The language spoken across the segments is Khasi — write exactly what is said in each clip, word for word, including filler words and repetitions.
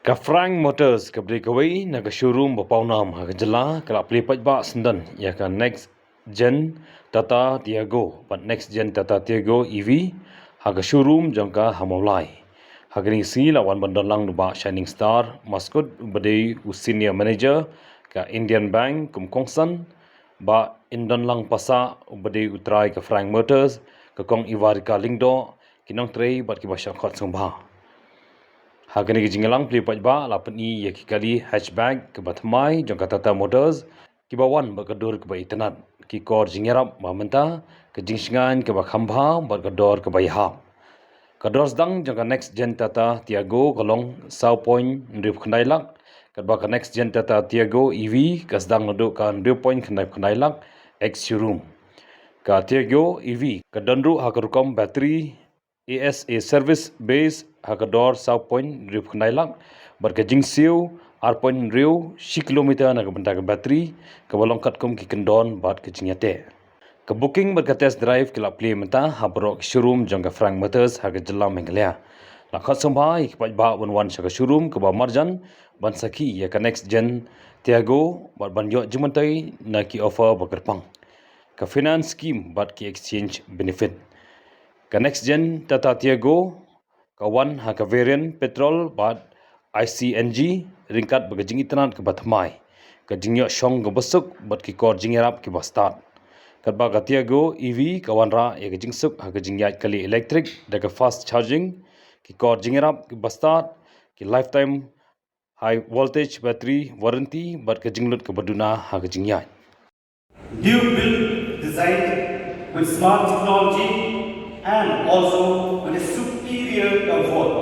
Ka Frank Motors kaba dei kawei na ka showroom ba pawnam ha ka jylla ka la plie paidbah syndon ïa ka next gen Tata Tiago bad next gen Tata Tiago E V ha ka showroom jong ka ha Mawlai. Ha kane ka sngi la wan ban don lang da u Bah Shining Star Maskut uba dei u senior manager ka Indian Bank kum kongsan, Bah Indonlang Passah uba dei u trai ka Frank Motors, ka Kong Ivarika Lyngdoh, ki nongtrei bad kiba shah khot sngewbha. Ha kane ka jingïalang plie paidbah la pyni ïa ki kali hatchback kaba thymmai jong ka Tata Motors kiba wan bad ka dur kaba itynnad, ki kor jingïarap ba mynta, ka jingshngaiñ kaba kham bha bad ka dor kaba ïahap. Ka dor sdang jong ka next gen Tata Tiago ka long saw point hynriew khyndai lak, katba ka next gen Tata Tiago E V ka sdang naduh ka hynriew point khyndai khyndai lak ex showroom. Ka Tiago E V ka don ruh ha ka rukom battery A S A service base ha ka dor saw point hynriew khyndai lak, bad ka jingsiew ar point hynriew shi kilometer na ka bynta ka battery, kaba long katkum ki kyndon bad ka jingïateh. Ka booking bad ka test drive ki la plie mynta ha baroh ki showroom jong ka Frank Motors ha ka jylla Meghalaya. La khot sngewbha ïa ki paidbah ban wan sha ka showroom kaba marjan ban sakhi ïa ka next gen Tiago bad ban ïoh jingmyntoi na ki offer ba kyrpang, ka finance scheme bad ki exchange benefit. Ka next gen Tata Tiago ka wan ha ka variant petrol bad I C N G ryngkat bad ka jingitynnad kaba thymmai, ka jingïoh shong kaba suk bad ki kor jingïarap kiba stad. Katba ka Tiago E V ka wanrah ïa ka jingsuk ha ka jingïaid kali elektrik da ka fast charging, ki kor jingïarap kiba stad, ki lifetime high voltage battery warranty bad ka jinglut kaba duna ha ka jingïaid. New build designed with smart technology and also with a superior comfort.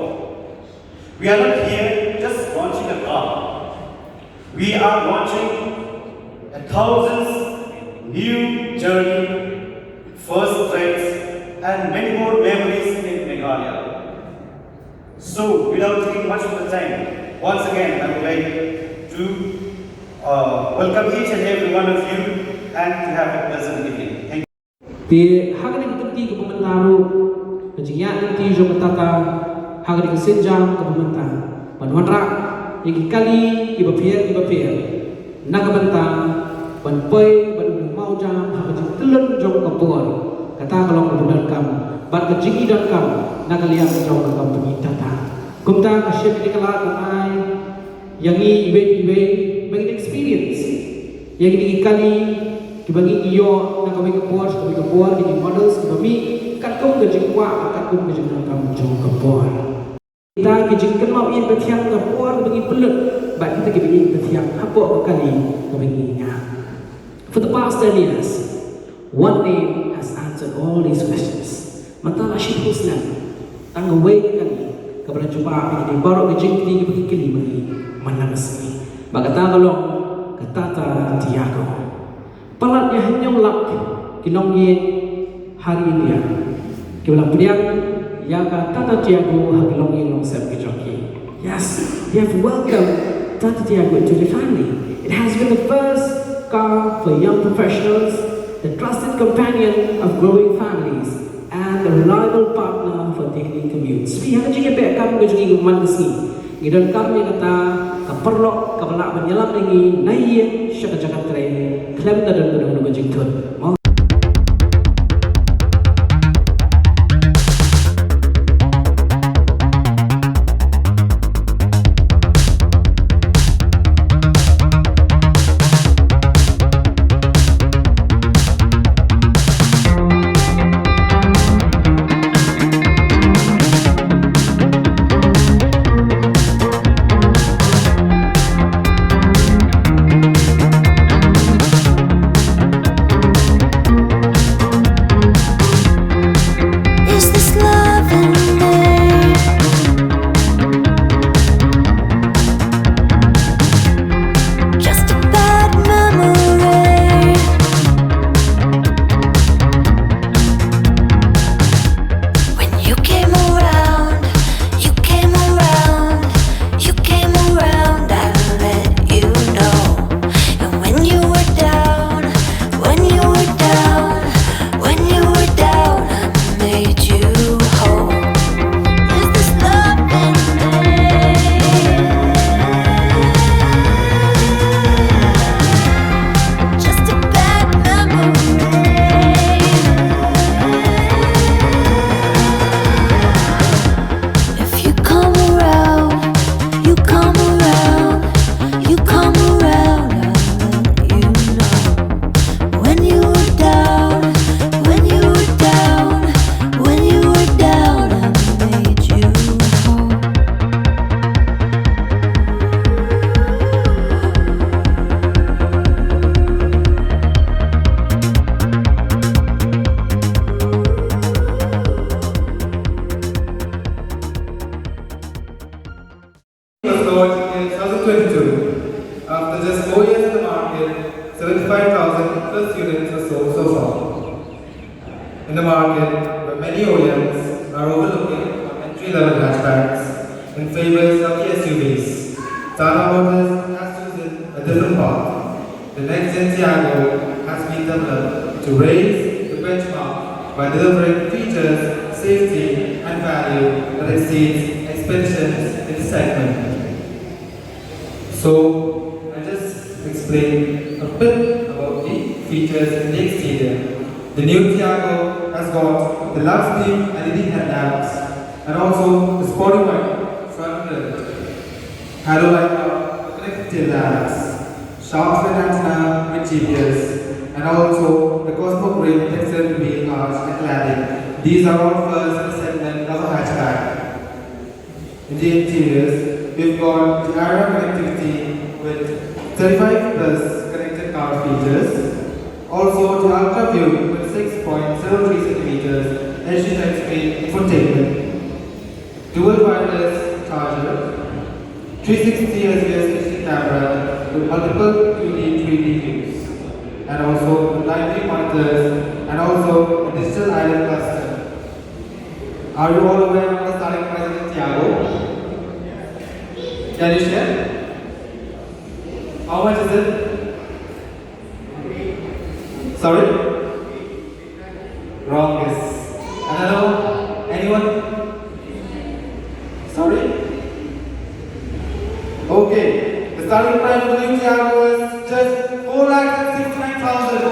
We are not here just launching a car. We are launching a thousand new journey, first threads, and many more memories in Meghalaya. So, without taking much of the time, once again, I would like to uh, welcome each and every one of you and to have a pleasant evening. Thank you. Te ha kane ka kynti kaba mynta ruh, ka jingïaid lynti jong ka Tata ha kane ka sienjam kaba mynta ban wanrah ïa ki kali kiba pher kiba pher na ka bynta ban poi ban mawjam ha ka jingtylli jong ka por. Kata ka long kaba donkam bad ka jingïaid donkam na ka liang jong ka company Tata. Kumta ka share ka la ka ai ïa ngi iwei pa iwei ba ngin experience ïa kine ki kali kiba ngi ïoh na kawei ka por sha kawei ka por, kine ki models kiba mih katkum ka jingkwah, katkum ka jingdonkam jong ka por. Kita ki jingkynmaw ïa ka thiang ka por kaba ngi pynlut bad kita kiba ngi ka thiang hapoh ka kali kaba ngi ïa. For the past ten years, one name has answered all these questions. Mynta la shiphew snem tang kawei ka kali kaba la jubab ïa kine baroh ki jingkylli kiba ki kylli ma ngi man la ka sngi. Ba kata ka long ka Tata Tiago. Palat ïa hynñiew lak ki longïing ha ri India kiba la pdiang ïa ka Tata Tiago ha ki longïing longsem ki jong ki. Yes, we have welcomed Tata Tiago into the family. It has been the first car for young professionals, the trusted companion of growing families, and a reliable partner for daily commutes. Phi ha ka jingïabeh kam ka jong ngi man ka sngi, ngi donkam ïa kata ka paralok kaba lah ban ïalam ïa ngi na ïing sha ka jaka trei khlem da don ka dong ka jingthut. Launched in two thousand twenty-two. After just four years in the market, seventy-five thousand plus units were sold so far. In the market, where many O E Ms are overlooking on entry-level hatchbacks in favor of the S U Vs, Tata Motors has chosen a different path. The next gen Tiago has been developed to raise the benchmark by delivering features, safety, and value that exceeds expectations in the segment. So, I'll just explain a bit about the features in the exterior. The new Tiago has got the Lux Beam L E D headlamps and also the Spotify front grille. Halo light bar, connected tail lamps, shark fin antenna with G P S, and also the Cosmo Grille textured wheel arch and cladding. These are all first in the segment of a hatchback. In the interiors, we've got the Aira connectivity with thirty-five plus connected car features. Also, the Ultra View with six point zero three centimeters H D touchscreen infotainment, dual wireless charger, three sixty S B S H D camera with multiple two D, three D views, and also live view monitors, and also a digital island cluster. Are you all aware of the starting price of the Tiago? Can you share? How much is it? Sorry? Wrong guess. Another one? Anyone? Sorry? Okay. The starting price of the new Tiago is just four lakh sixty-nine thousand.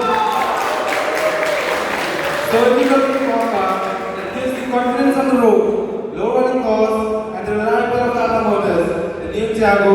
So if you're looking for a car that gives you confidence on the road, low running costs, and the reliable of Tata Motors, the new Tiago